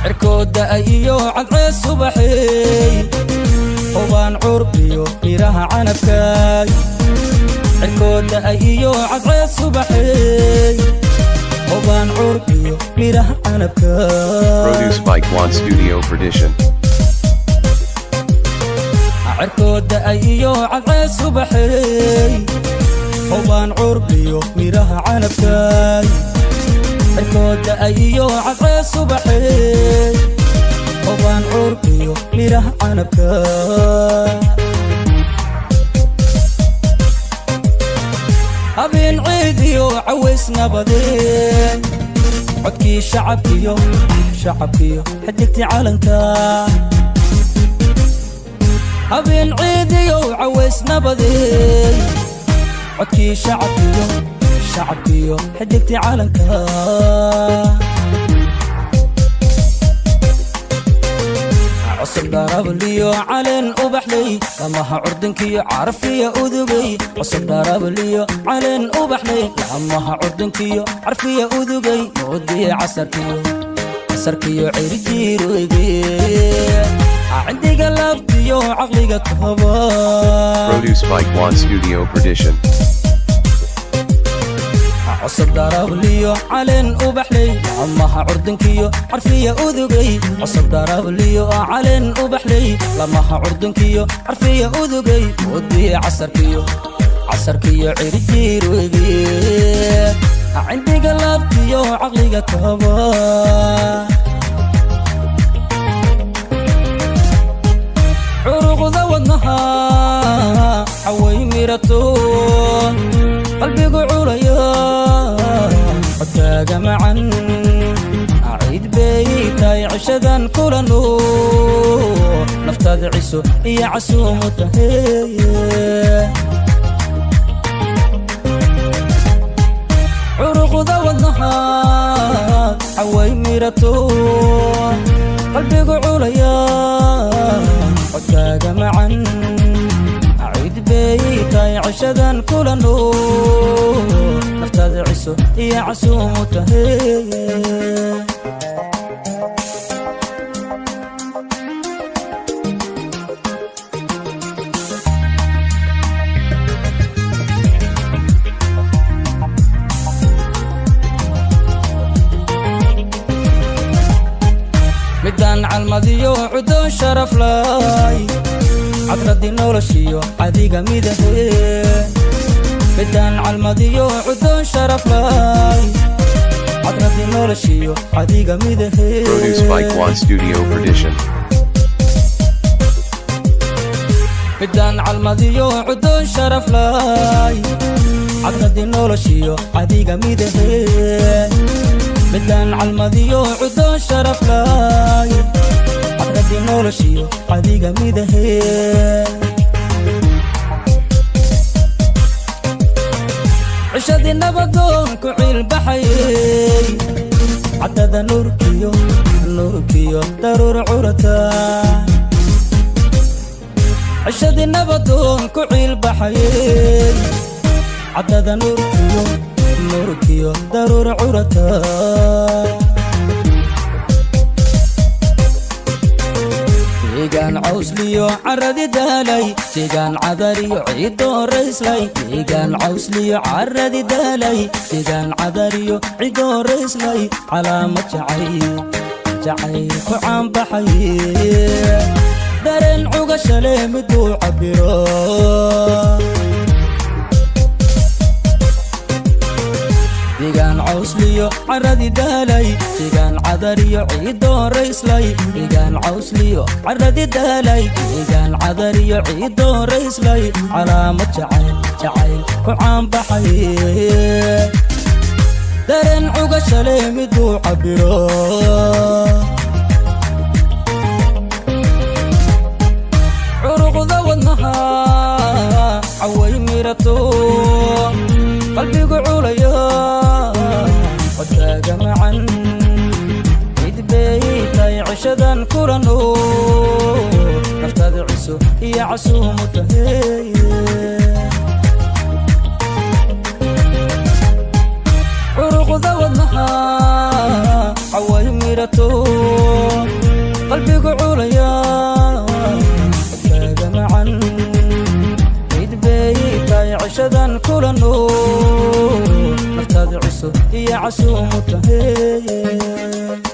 Cirkooda iyo cadceed subaxey, hubaan curbiyo miraha canabkaay. Cirkooda iyo cadceed subaxey, hubaan curbiyo miraha canabkaay. Produced by Quan Studio Perdition. Cirkooda iyo cadceed subaxey, hubaan curbiyo miraha canabkaay. Cirkooda iyo cadceed subaxey, hubaan curbiyo miraha canabkaay. Habeen ciid iyo caways nabadee, codkii shacabkiyo, shacabkiyo xidigtii calanka. Habeen ciid iyo caways nabadee, codkii shacabkiyo, shacabkiyo xidigtii calanka. Cusub dharabliyo caleen ubaxley, lamaha curdinkiyo carfiya udugay. Cusub dharabliyo caleen ubaxley, lamaha curdinkiyo carfiya udugay. Moodiye casarkiyo, casarkiyo cirjiiroyge, cindiga laabtiyo caqliga kaba. Produced by Quan Studio Perdition. Cusub dharabliyo caleen ubaxley, lamaha curdinkiyo carfiya udugay. Cusub dharabliyo caleen ubaxley, lamaha curdinkiyo carfiya udugay. Moodiye casarkiyo, casarkiyo cirjiiroyge, cindiga laabtiyo caqliga kaba. Curuqda wadnaha xaway mirato, qalbigu culaya codkaaga macan. Ciid bay tahay cishadan kulano, naftaada ciso iyo casuumu tahay. Curuqda wadnaha xaway mirato, qalbigu culaya codkaaga macan. Ciid bay tahay cishadan kulano, naftaada ciso iyo casuumu tahay. Midaan calmadiyo cudoon sharaf lay, cadradii noloshiyo adiga midahe. Midaan calmadiyo cudoon sharaf lay, cadradii noloshiyo adiga midahe. Produced by Quan Studio Perdition. Midaan calmadiyo cudoon sharaf lay, cadradii noloshiyo adiga midahe. Midaan calmadiyo cudoon sharaf lay, cadradii noloshiyo adiga midahe. Cishadii nabadoon ku ciilbaxayey, caddada nuurkiyo, nuurkiyo daruur curata. Cishadii nabadoon ku ciilbaxayey, caddada nuurkiyo, nuurkiyo daruur curata. Deegaan cawsliyo caradi daalay, deegaan cadariyo ciidoo rayslay. Deegaan cawsliyo caradi daalay, deegaan cadariyo ciidoo rayslay. Calaamad jacayl, jacayl ku caanbaxay, dareen cugashale miduu cabiro. Deegaan cawsliyo caradi daalay, deegaan cadariyo ciidoo rayslay. Deegaan cawsliyo caradi daalay, deegaan cadariyo ciidoo rayslay. Calaamad jacayl, jacayl ku caanbaxay, dareen cugashale miduu cabiro. Curuqda wadnaha caway mirato, qalbigu culaya codkaaga macan. Ceshadan kulano naftaada ciso iyo casuumu tahay. Curuqda wadnaha caway mirato, qalbigu culaya codkaaga macan. Cid bay tahay ceshadan kulano naftaada ciso iyo casuumu tahay.